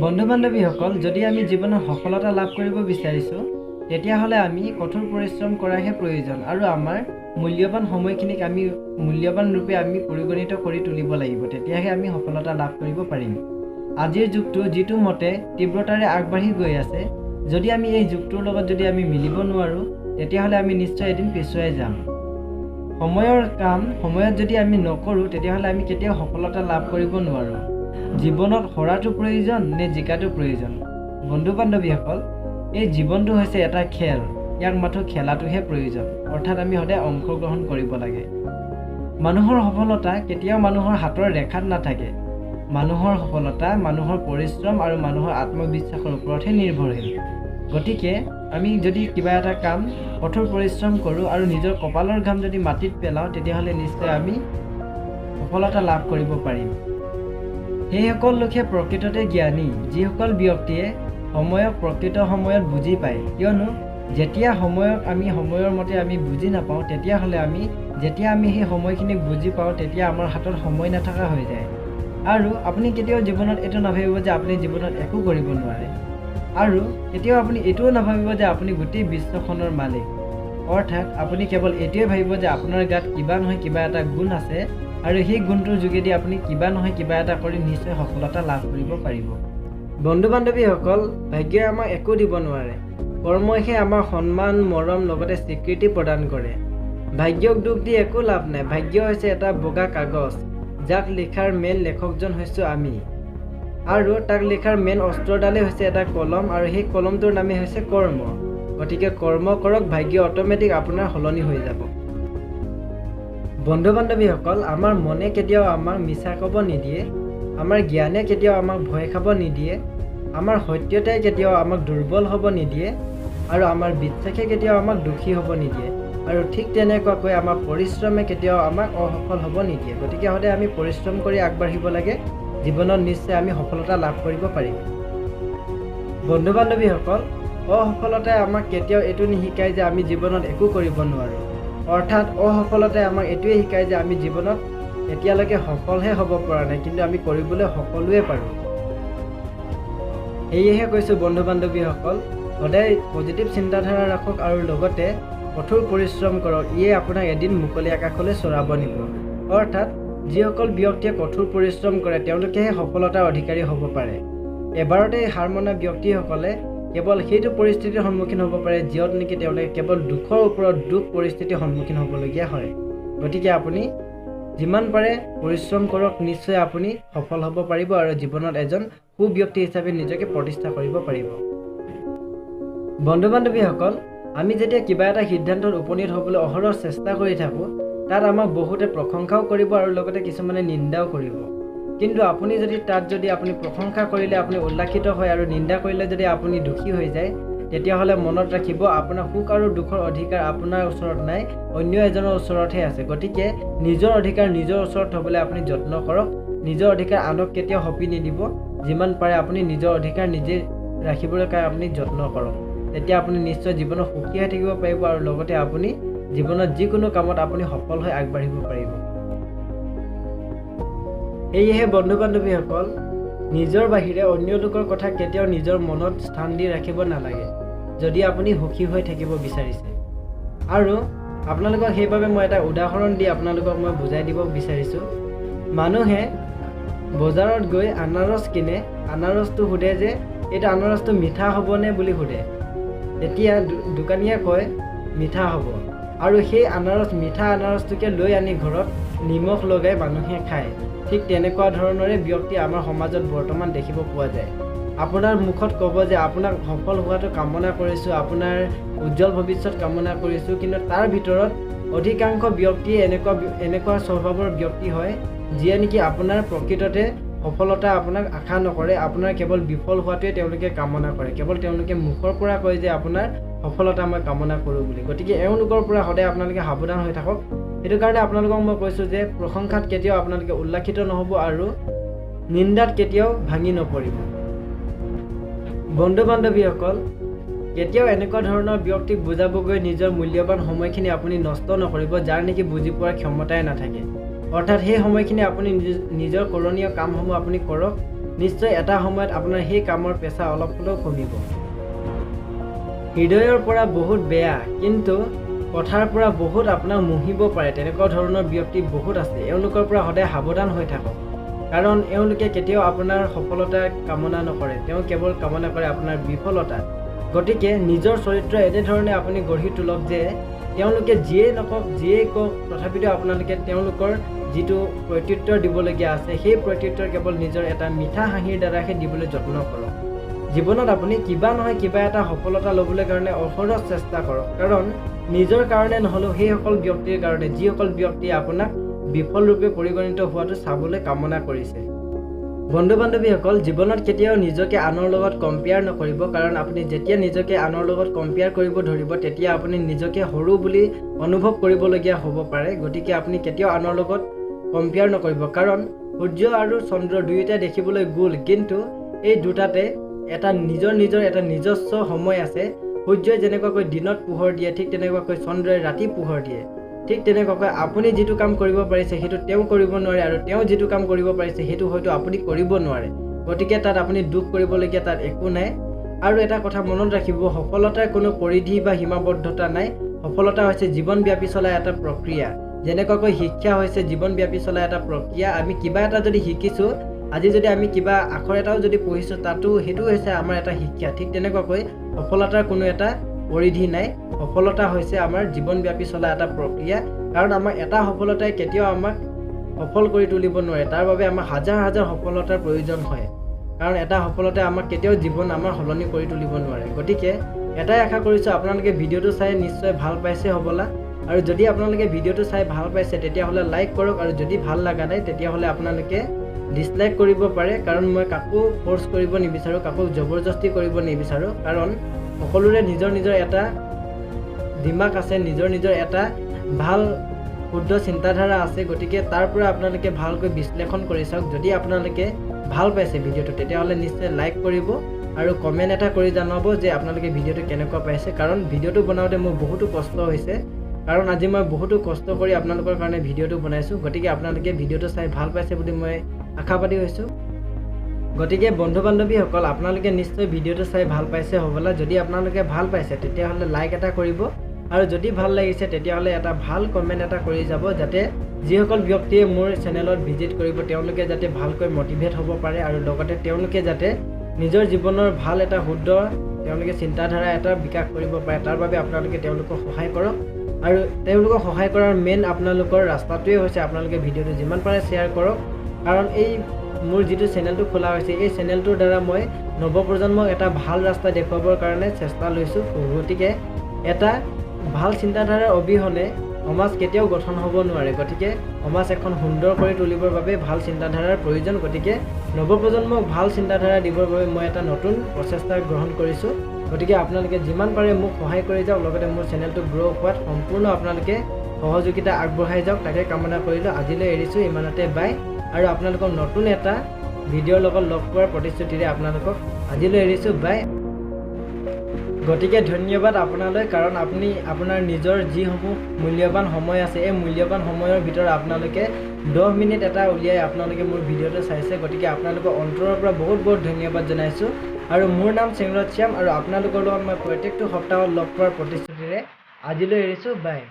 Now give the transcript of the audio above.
বন্ধু বান্ধৱীসকল, যদি আমি জীৱনত সফলতা লাভ কৰিব বিচাৰিছোঁ, তেতিয়াহ'লে আমি কঠোৰ পৰিশ্ৰম কৰাহে প্ৰয়োজন আৰু আমাৰ মূল্যৱান সময়খিনিক আমি মূল্যৱান ৰূপে আমি পৰিগণিত কৰি তুলিব লাগিব, তেতিয়াহে আমি সফলতা লাভ কৰিব পাৰিম। আজিৰ যুগটো যিটো মতে তীব্ৰতাৰে আগবাঢ়ি গৈ আছে, যদি আমি এই যুগটোৰ লগত যদি আমি মিলিব নোৱাৰোঁ, তেতিয়াহ'লে আমি নিশ্চয় এদিন পিছুৱাই যাম। সময়ৰ কাম সময়ত যদি আমি নকৰোঁ, তেতিয়াহ'লে আমি কেতিয়াও সফলতা লাভ কৰিব নোৱাৰোঁ। জীৱনত হৰাটো প্ৰয়োজন নে জিকাটো প্ৰয়োজন? বন্ধু বান্ধৱীসকল, এই জীৱনটো হৈছে এটা খেল, ইয়াক মাথো খেলাটোহে প্ৰয়োজন, অৰ্থাৎ আমি সদায় অংশগ্ৰহণ কৰিব লাগে। মানুহৰ সফলতা কেতিয়াও মানুহৰ হাতৰ ৰেখাত নাথাকে। মানুহৰ সফলতা মানুহৰ পৰিশ্ৰম আৰু মানুহৰ আত্মবিশ্বাসৰ ওপৰতহে নিৰ্ভৰশীল। গতিকে আমি যদি কিবা এটা কাম কঠোৰ পৰিশ্ৰম কৰোঁ আৰু নিজৰ কপালৰ ঘাম যদি মাটিত পেলাওঁ, তেতিয়াহ'লে নিশ্চয় আমি সফলতা লাভ কৰিব পাৰিম। সেইসকল লোকহে প্ৰকৃততে জ্ঞানী, যিসকল ব্যক্তিয়ে সময়ক প্ৰকৃত সময়ত বুজি পায়। কিয়নো যেতিয়া সময়ক আমি সময়ৰ মতে আমি বুজি নাপাওঁ, তেতিয়াহ'লে আমি যেতিয়া আমি সেই সময়খিনিক বুজি পাওঁ, তেতিয়া আমাৰ হাতত সময় নথকা হৈ যায়। আৰু আপুনি কেতিয়াও জীৱনত এইটো নাভাবিব যে আপুনি জীৱনত একো কৰিব নোৱাৰে, আৰু কেতিয়াও আপুনি এইটোও নাভাবিব যে আপুনি গোটেই বিশ্বখনৰ মালিক। অৰ্থাৎ আপুনি কেৱল এইটোৱে ভাবিব যে আপোনাৰ গাত কিবা নহয় কিবা এটা গুণ আছে আৰু সেই গুণটোৰ যোগেদি আপুনি কিবা নহয় কিবা এটা কৰি নিশ্চয় সফলতা লাভ কৰিব পাৰিব। বন্ধু বান্ধৱীসকল, ভাগ্যই আমাক একো দিব নোৱাৰে, কৰ্মইহে আমাক সন্মান, মৰম লগতে স্বীকৃতি প্ৰদান কৰে। ভাগ্যক দুখ দি একো লাভ নাই। ভাগ্য হৈছে এটা বগা কাগজ, যাক লিখাৰ মেইন লেখকজন হৈছোঁ আমি, আৰু তাক লিখাৰ মেইন অস্ত্ৰডালেই হৈছে এটা কলম, আৰু সেই কলমটোৰ নামেই হৈছে কৰ্ম। গতিকে কৰ্ম কৰক, ভাগ্য অট'মেটিক আপোনাৰ সলনি হৈ যাব। বন্ধু বান্ধৱীসকল, আমাৰ মনে কেতিয়াও আমাক মিছা ক'ব নিদিয়ে, আমাৰ জ্ঞানে কেতিয়াও আমাক ভয় খাব নিদিয়ে, আমাৰ সত্যতাই কেতিয়াও আমাক দুৰ্বল হ'ব নিদিয়ে, আৰু আমাৰ বিশ্বাসে কেতিয়াও আমাক দুখী হ'ব নিদিয়ে, আৰু ঠিক তেনেকুৱাকৈ আমাৰ পৰিশ্ৰমে কেতিয়াও আমাক অসফল হ'ব নিদিয়ে। গতিকে সদায় আমি পৰিশ্ৰম কৰি আগবাঢ়িব লাগে, জীৱনত নিশ্চয় আমি সফলতা লাভ কৰিব পাৰিম। বন্ধু বান্ধৱীসকল, অসফলতাই আমাক কেতিয়াও এইটো নিশিকায় যে আমি জীৱনত একো কৰিব নোৱাৰোঁ। অৰ্থাৎ অসফলতাই আমাক এইটোৱে শিকায় যে আমি জীৱনত এতিয়ালৈকে সফলহে হ'ব পৰা নাই, কিন্তু আমি কৰিবলৈ সকলোৱে পাৰোঁ। সেয়েহে কৈছোঁ বন্ধু বান্ধৱীসকল, সদায় পজিটিভ চিন্তাধাৰা ৰাখক আৰু লগতে কঠোৰ পৰিশ্ৰম কৰক। ইয়ে আপোনাক এদিন মুকলি আকাশলৈ চৰাব নিব। অৰ্থাৎ যিসকল ব্যক্তিয়ে কঠোৰ পৰিশ্ৰম কৰে, তেওঁলোকেহে সফলতাৰ অধিকাৰী হ'ব পাৰে। এবাৰতেই হাৰ মনা ব্যক্তিসকলে কেৱল সেইটো পৰিস্থিতিৰ সন্মুখীন হ'ব পাৰে য'ত নেকি তেওঁলোকে কেৱল দুখৰ ওপৰত দুখ পৰিস্থিতিৰ সন্মুখীন হ'বলগীয়া হয়। গতিকে আপুনি যিমান পাৰে পৰিশ্ৰম কৰক, নিশ্চয় আপুনি সফল হ'ব পাৰিব আৰু জীৱনত এজন সু ব্যক্তি হিচাপে নিজকে প্ৰতিষ্ঠা কৰিব পাৰিব। বন্ধু বান্ধৱীসকল, আমি যেতিয়া কিবা এটা সিদ্ধান্তত উপনীত হ'বলৈ অহৰহ চেষ্টা কৰি থাকোঁ, তাত আমাক বহুতে প্ৰশংসাও কৰিব আৰু লগতে কিছুমানে নিন্দাও কৰিব। কিন্তু আপুনি যদি তাত যদি আপুনি প্ৰশংসা কৰিলে আপুনি উল্লাসিত হয় আৰু নিন্দা কৰিলে যদি আপুনি দুখী হৈ যায়, তেতিয়াহ'লে মনত ৰাখিব আপোনাৰ সুখ আৰু দুখৰ অধিকাৰ আপোনাৰ ওচৰত নাই, অন্য এজনৰ ওচৰতহে আছে। গতিকে নিজৰ অধিকাৰ নিজৰ ওচৰত থ'বলৈ আপুনি যত্ন কৰক। নিজৰ অধিকাৰ আনক কেতিয়াও সঁপি নিদিব। যিমান পাৰে আপুনি নিজৰ অধিকাৰ নিজে ৰাখিবলৈ কাৰণে আপুনি যত্ন কৰক, তেতিয়া আপুনি নিশ্চয় জীৱনত সুখী হৈ থাকিব পাৰিব আৰু লগতে আপুনি জীৱনত যিকোনো কামত আপুনি সফল হৈ আগবাঢ়িব পাৰিব। সেয়েহে বন্ধু বান্ধৱীসকল, নিজৰ বাহিৰে অন্য লোকৰ কথা কেতিয়াও নিজৰ মনত স্থান দি ৰাখিব নালাগে, যদি আপুনি সুখী হৈ থাকিব বিচাৰিছে। আৰু আপোনালোকক সেইবাবে মই এটা উদাহৰণ দি আপোনালোকক মই বুজাই দিব বিচাৰিছোঁ। মানুহে বজাৰত গৈ আনাৰস কিনে, আনাৰসটো সোধে যে এইটো আনাৰসটো মিঠা হ'বনে বুলি সোধে। তেতিয়া দোকানীয়ে কয় মিঠা হ'ব, আৰু সেই আনাৰস মিঠা আনাৰসটোকে লৈ আনি ঘৰত নিমখ লগাই মানুহে খায়। ঠিক তেনেকুৱা ধৰণৰে ব্যক্তি আমাৰ সমাজত বৰ্তমান দেখিব পোৱা যায়। আপোনাৰ মুখত ক'ব যে আপোনাক সফল হোৱাটো কামনা কৰিছোঁ, আপোনাৰ উজ্জ্বল ভৱিষ্যত কামনা কৰিছোঁ, কিন্তু তাৰ ভিতৰত অধিকাংশ ব্যক্তিয়ে এনেকুৱা স্বভাৱৰ ব্যক্তি হয় যিয়ে নেকি আপোনাৰ প্ৰকৃততে সফলতা আপোনাক আশা নকৰে, আপোনাৰ কেৱল বিফল হোৱাটোৱে তেওঁলোকে কামনা কৰে। কেৱল তেওঁলোকে মুখৰ পৰা কয় যে আপোনাৰ সফলতা মই কামনা কৰোঁ বুলি। গতিকে এওঁলোকৰ পৰা সদায় আপোনালোকে সাৱধান হৈ থাকক। সেইটো কাৰণে আপোনালোকক মই কৈছোঁ যে প্ৰশংসাত কেতিয়াও আপোনালোকে উল্লাসিত নহ'ব আৰু নিন্দাত কেতিয়াও ভাঙি নপৰিব। বন্ধু বান্ধৱীসকল, কেতিয়াও এনেকুৱা ধৰণৰ ব্যক্তিক বুজাবগৈ নিজৰ মূল্যৱান সময়খিনি আপুনি নষ্ট নকৰিব, যাৰ নেকি বুজি পোৱাৰ ক্ষমতাই নাথাকে। অৰ্থাৎ সেই সময়খিনি আপুনি নিজৰ কৰণীয় কামসমূহ আপুনি কৰক, নিশ্চয় এটা সময়ত আপোনাৰ সেই কামৰ পেচা অলপ হ'লেও কমিব। হৃদয়ৰ পৰা বহুত বেয়া কিন্তু কথাৰ পৰা বহুত আপোনাক মুহিব পাৰে, তেনেকুৱা ধৰণৰ ব্যক্তি বহুত আছে। এওঁলোকৰ পৰা সদায় সাৱধান হৈ থাকক, কাৰণ এওঁলোকে কেতিয়াও আপোনাৰ সফলতা কামনা নকৰে, তেওঁ কেৱল কামনা কৰে আপোনাৰ বিফলতা। গতিকে নিজৰ চৰিত্ৰ এনেধৰণে আপুনি গঢ়ি তোলক যে তেওঁলোকে যিয়েই নকওক, যিয়েই কওক, তথাপিতো আপোনালোকে তেওঁলোকৰ যিটো প্ৰত্যুত্তৰ দিবলগীয়া আছে সেই প্ৰত্যুত্তৰ কেৱল নিজৰ এটা মিঠা হাঁহিৰ দ্বাৰাহে দিবলৈ যত্ন কৰক। জীৱনত আপুনি কিবা নহয় কিবা এটা সফলতা ল'বলৈ কাৰণে অহৰহ চেষ্টা কৰক, কাৰণ নিজৰ কাৰণে নহ'লেও সেইসকল ব্যক্তিৰ কাৰণে যিসকল ব্যক্তিয়ে আপোনাক বিফল ৰূপে পৰিগণিত হোৱাটো চাবলৈ কামনা কৰিছে। বন্ধু বান্ধৱীসকল, জীৱনত কেতিয়াও নিজকে আনৰ লগত কম্পেয়াৰ নকৰিব, কাৰণ আপুনি যেতিয়া নিজকে আনৰ লগত কম্পেয়াৰ কৰিব ধৰিব তেতিয়া আপুনি নিজকে সৰু বুলি অনুভৱ কৰিবলগীয়া হ'ব পাৰে। গতিকে আপুনি কেতিয়াও আনৰ লগত কম্পেয়াৰ নকৰিব, কাৰণ সূৰ্য আৰু চন্দ্ৰ দুয়োটাই দেখিবলৈ গোল, কিন্তু এই দুটাতে এটা নিজৰ নিজৰ এটা নিজস্ব সময় আছে। সূৰ্যই যেনেকুৱাকৈ দিনত পোহৰ দিয়ে, ঠিক তেনেকুৱাকৈ চন্দ্ৰই ৰাতি পোহৰ দিয়ে। ঠিক তেনেকুৱাকৈ আপুনি যিটো কাম কৰিব পাৰিছে সেইটো তেওঁ কৰিব নোৱাৰে, আৰু তেওঁ যিটো কাম কৰিব পাৰিছে সেইটো হয়তো আপুনি কৰিব নোৱাৰে। গতিকে তাত আপুনি দুখ কৰিবলগীয়া তাত একো নাই। আৰু এটা কথা মনত ৰাখিব, সফলতাৰ কোনো পৰিধি বা সীমাবদ্ধতা নাই। সফলতা হৈছে জীৱনব্যাপী চলা এটা প্ৰক্ৰিয়া। যেনেকুৱাকৈ শিক্ষা হৈছে জীৱনব্যাপী চলা এটা প্ৰক্ৰিয়া। আমি কিবা এটা যদি শিকিছোঁ, আজি যদি আমি কিবা আখৰ এটাও যদি পঢ়িছোঁ, তাতো সেইটো হৈছে আমাৰ এটা শিক্ষা। ঠিক তেনেকুৱাকৈ সফলতাৰ কোনো এটা পৰিধি নাই। সফলতা হৈছে আমাৰ জীৱনব্যাপী চলা এটা প্ৰক্ৰিয়া, কাৰণ আমাৰ এটা সফলতাই কেতিয়াও আমাক সফল কৰি তুলিব নোৱাৰে। তাৰ বাবে আমাক হাজাৰ হাজাৰ সফলতাৰ প্ৰয়োজন হয়, কাৰণ এটা সফলতাই আমাক কেতিয়াও জীৱন আমাৰ সলনি কৰি তুলিব নোৱাৰে। গতিকে এটাই আশা কৰিছোঁ, আপোনালোকে ভিডিঅ'টো চাই নিশ্চয় ভাল পাইছে হ'বলা, আৰু যদি আপোনালোকে ভিডিঅ'টো চাই ভাল পাইছে তেতিয়াহ'লে লাইক কৰক, আৰু যদি ভাল লগা নাই তেতিয়াহ'লে আপোনালোকে ডিছলাইক কৰিব পাৰে, কাৰণ মই কাকো ফ'ৰ্চ কৰিব নিবিচাৰোঁ, কাকো জবৰদস্তি কৰিব নিবিচাৰোঁ, কাৰণ সকলোৰে নিজৰ নিজৰ এটা দিমাগ আছে, নিজৰ নিজৰ এটা ভাল শুদ্ধ চিন্তাধাৰা আছে। গতিকে তাৰ পৰা আপোনালোকে ভালকৈ বিশ্লেষণ কৰি চাওক। যদি আপোনালোকে ভাল পাইছে ভিডিঅ'টো তেতিয়াহ'লে নিশ্চয় লাইক কৰিব আৰু কমেণ্ট এটা কৰি জনাব যে আপোনালোকে ভিডিঅ'টো কেনেকুৱা পাইছে, কাৰণ ভিডিঅ'টো বনাওঁতে মোৰ বহুতো কষ্ট হৈছে, কাৰণ আজি মই বহুতো কষ্ট কৰি আপোনালোকৰ কাৰণে ভিডিঅ'টো বনাইছোঁ। গতিকে আপোনালোকে ভিডিঅ'টো চাই ভাল পাইছে বুলি মই আশাবাদী হৈছোঁ। গতিকে বন্ধু বান্ধৱীসকল, আপোনালোকে নিশ্চয় ভিডিঅ'টো চাই ভাল পাইছে হ'বলা। যদি আপোনালোকে ভাল পাইছে তেতিয়াহ'লে লাইক এটা কৰিব, আৰু যদি ভাল লাগিছে তেতিয়াহ'লে এটা ভাল কমেণ্ট এটা কৰি যাব, যাতে যিসকল ব্যক্তিয়ে মোৰ চেনেলত ভিজিট কৰিব তেওঁলোকে যাতে ভালকৈ মটিভেট হ'ব পাৰে, আৰু লগতে তেওঁলোকে যাতে নিজৰ জীৱনৰ ভাল এটা শুদ্ধ তেওঁলোকে চিন্তাধাৰা এটা বিকাশ কৰিব পাৰে, তাৰ বাবে আপোনালোকে তেওঁলোকক সহায় কৰক। আৰু তেওঁলোকক সহায় কৰাৰ মেইন আপোনালোকৰ ৰাস্তাটোৱে হৈছে আপোনালোকে ভিডিঅ'টো যিমান পাৰে শ্বেয়াৰ কৰক, কাৰণ এই মোৰ যিটো চেনেলটো খোলা হৈছে এই চেনেলটোৰ দ্বাৰা মই নৱপ্ৰজন্মক এটা ভাল ৰাস্তা দেখুৱাবৰ কাৰণে চেষ্টা লৈছোঁ। গতিকে এটা ভাল চিন্তাধাৰাৰ অবিহনে সমাজ কেতিয়াও গঠন হ'ব নোৱাৰে। গতিকে সমাজ এখন সুন্দৰ কৰি তুলিবৰ বাবে ভাল চিন্তাধাৰাৰ প্ৰয়োজন। গতিকে নৱপ্ৰজন্মক ভাল চিন্তাধাৰা দিবৰ বাবে মই এটা নতুন প্ৰচেষ্টা গ্ৰহণ কৰিছোঁ। গতিকে আপোনালোকে যিমান পাৰে মোক সহায় কৰি যাওক, লগতে মোৰ চেনেলটো গ্ৰ' হোৱাত সম্পূৰ্ণ আপোনালোকে সহযোগিতা আগবঢ়াই যাওক, তাকে কামনা কৰিলোঁ। আজিলৈ এৰিছোঁ, ইমানতে বাই, আৰু আপোনালোকক নতুন এটা ভিডিঅ'ৰ লগত লগ পোৱাৰ প্ৰতিশ্ৰুতিৰে আপোনালোকক আজিলৈ এৰিছোঁ, বাই। গতিকে ধন্যবাদ আপোনালৈ, কাৰণ আপুনি আপোনাৰ নিজৰ যিসমূহ মূল্যৱান সময় আছে এই মূল্যৱান সময়ৰ ভিতৰত আপোনালোকে 10 মিনিট এটা উলিয়াই আপোনালোকে মোৰ ভিডিঅ'টো চাইছে। গতিকে আপোনালোকৰ অন্তৰৰ পৰা বহুত বহুত ধন্যবাদ জনাইছোঁ। আৰু মোৰ নাম চেংৰত শ্যাম, আৰু আপোনালোকৰ লগত মই প্ৰত্যেকটো সপ্তাহত লগ পোৱাৰ প্ৰতিশ্ৰুতিৰে আজিলৈ এৰিছোঁ, বাই।